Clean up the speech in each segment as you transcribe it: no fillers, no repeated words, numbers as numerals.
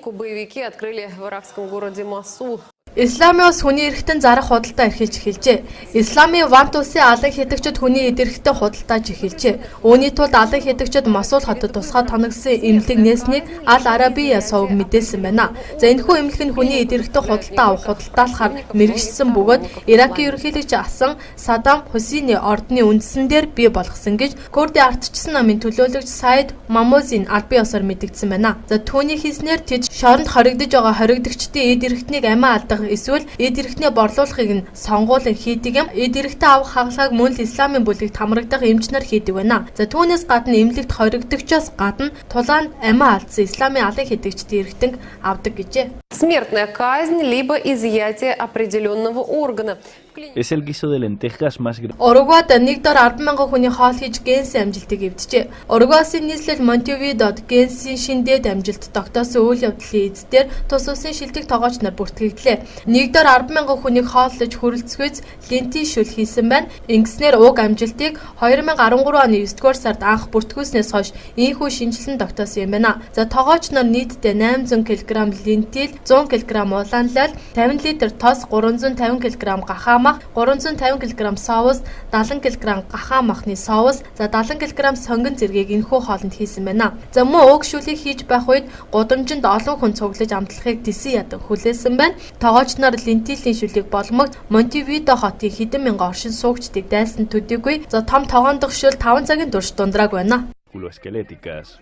Клинику боевики открыли в иракском городе Мосул. Исламын улс хүний эрхтэн зарах худалдаа эрхэлж эхэлжээ. Исламын Вант улсын алан хядагчид хүний эд эрхтэн худалдааж эхэлжээ. Үүний тулд алан хядагчид Мосул хотод тусгай тоногсон эмнэлэг нээснийг Аль Арабия суваг мэдээлсэн байна. За, энэхүү эмнэлэг нь хүний эд эрхтэн худалдаа авах худалдаалахаар мэргэжсэн бөгөөд Иракийн ерөнхийлөгч асан Саддам Хусейний ордны үндсэн дээр бий болгосон гэж Курдын ардчилсан намын төлөөлөгч Саид Мамозин албан ёсоор мэдэгдсэн байна. За, түүний хэлснээр тэд шоронд хоригдож байгаа хоригдогчдын эд эрхтнийг амиа алдах эсвэл эд эрхтнээ борлуулахыг нь сонгуулан хийдэг юм. Эд эрхтээ авах хагалгааг мөн л исламын бүлэгт хамрагдах эмч нар хийдэг байна. За, түүнээс гадна эмнэлэгт хоригдогчоос гадна тулаанд амиа алдсан исламын алан хядагчдын эрхтэнг авдаг гэжээ. Смертная казнь либо изъятие определенного органа. В клинике Es el guiso de lentejas más grande. Уругвайд нэг дор 10 мянган хүний хоол хийж Гиннесийн амжилтыг эвджээ. Уругвай улсын нийслэл Монтевидеод Гиннесийн шинэ дээд амжилт тогтоосон үйл явдлын эцдээр тус улсын шилдэг тогооч нар бүртгэгдлээ. Нэг дор 10 мянган хүнийг хооллож хүрэлцгүйц лентил шөл хийсэн байна. Ингэснээр уг амжилтыг 2013 оны 9-р сард анх бүртгүүлснээс хойш ийнхүү шинэчлэн тогтоосон юм байна. За, тогооч нар нийтдээ 800 кг лентил, 100 кг улаан лаль, 50 литр тос, 350 кг гахаа мах, 350 кг соус, 70 кг гахаа махны соус, за 70 кг сонгон зэргийг энэхүү хоолнд хийсэн байна. За, мөн уг шүлийг хийж байх үед гудамжинд олон хүн цуглаж амтлахыг тэсэн ядан хүлээсэн байна. Тогооч нар лентилийн шүлийг боломогт Монтевидео хотын хэдэн мянган оршин суугчдыг дайсан төдийгүй. За, том тогоон дох шөл 5 цагийн турш дундрааг байна. Musculoesqueléticas.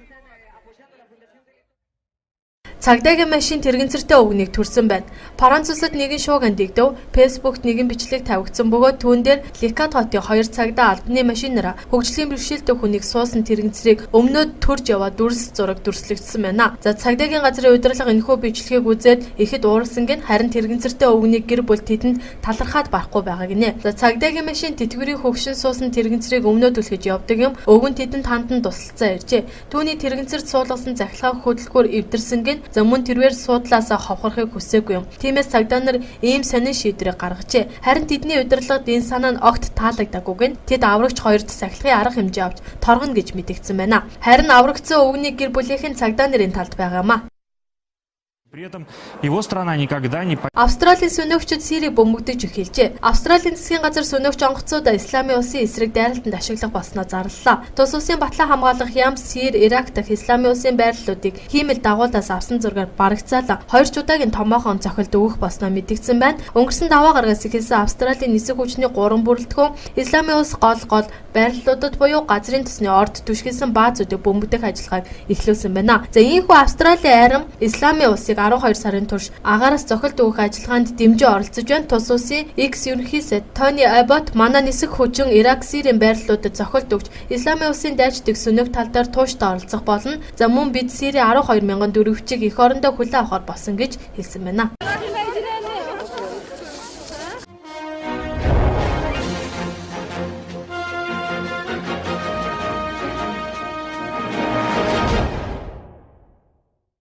Цагдаагийн машин тэргэнцэртэй өвгөнийг төрсөн байна. Франц улсад нэгэн шуугиан дэгдэв. Facebook-т нэгэн бичлэг тавигдсан бөгөөд түүн дээр Лекат хотын хоёр цагдаа албаны машинаараа хөгжлийн бэрхшээлтэй хүнийг суусан тэргэнцрийг өмнөөд төрж яваа дүрс зураг дүрслэгдсэн байна. За, цагдаагийн газрын удирдлага энэхүү бичлэгийг үзээд ихэд уурсан гэнэ, харин тэргэнцэртэй өвгөнийг гэр бүл тэдэнд талархаад барахгүй байгаа гинэ. За, цагдаагийн машин тэтгэврийн хөгшин суусан тэргэнцрийг өмнөөд түлхэж явдаг юм. Өвгөн тэдэнд хандан тусалцаа иржээ. Түүний тэргэнцэрт суулгасан захилгаан хөдөлгүүр эвдэрсэн гэнэ. За, мөн тэрвэр суудлаасаа ховхорохыг хүсээгүй юм. Тиймээс цагдаа нар ийм сонин шийдвэрийг гаргажээ. Харин тэдний удирдлагад энэ санаа нь огт таалагдаагүй гэнэ. Тэд аврагч хоёрт сахилгын арга хэмжээ авч торгоно гэж мэдэгдсэн байна. Харин аврагдсан өвгөний гэр бүлийнх нь цагдаа нарын талд байгаа юм а. При этом его страна никогда не Австралийн сөнөөгчид Сирийг бөмбөгдөж эхэлжээ. Австралийн засгийн газар сөнөөгч онгоцууд Исламын улсын эсрэг дайралтанд ашиглах болсноо зарлалаа. Тус улсын батлан хамгаалах яам Сири, Ирак дахь Исламын улсын байрлалуудыг хиймэл дагуулаас авсан зургаар барагцаалан хоёр ч удаагийн томоохон цохилт өгөх болсноо мэдэгдсэн байна. Өнгөрсөн даваа гарагаас эхэлсэн Австралийн нисэх хүчний гурван бүрэлдэхүүн Исламын улс гол гол байрлалуудад буюу газрын тосны орд түшгэлсэн баазуудыг бөмбөгдөх ажиллагааг эхлүүлсэн байна. За, ийнхүү Австралийн арим Исламын улсыг 12 сарын турш агаараас цохилт өгөх ажиллагаанд дэмжин оролцож байна. Тус улсын X ерөнхий сайд Тони Аббот манай нисэх хүчин Ирак, Сирийн байрлалуудад цохилт өгч Исламын улсын дайчдыг сөнөөх тал дээр тууштай оролцох болно. За, мөн бид Сирийн 12 мянган дөрвөгчийг эх орондоо хүлээн авахар болсон гэж хэлсэн байна.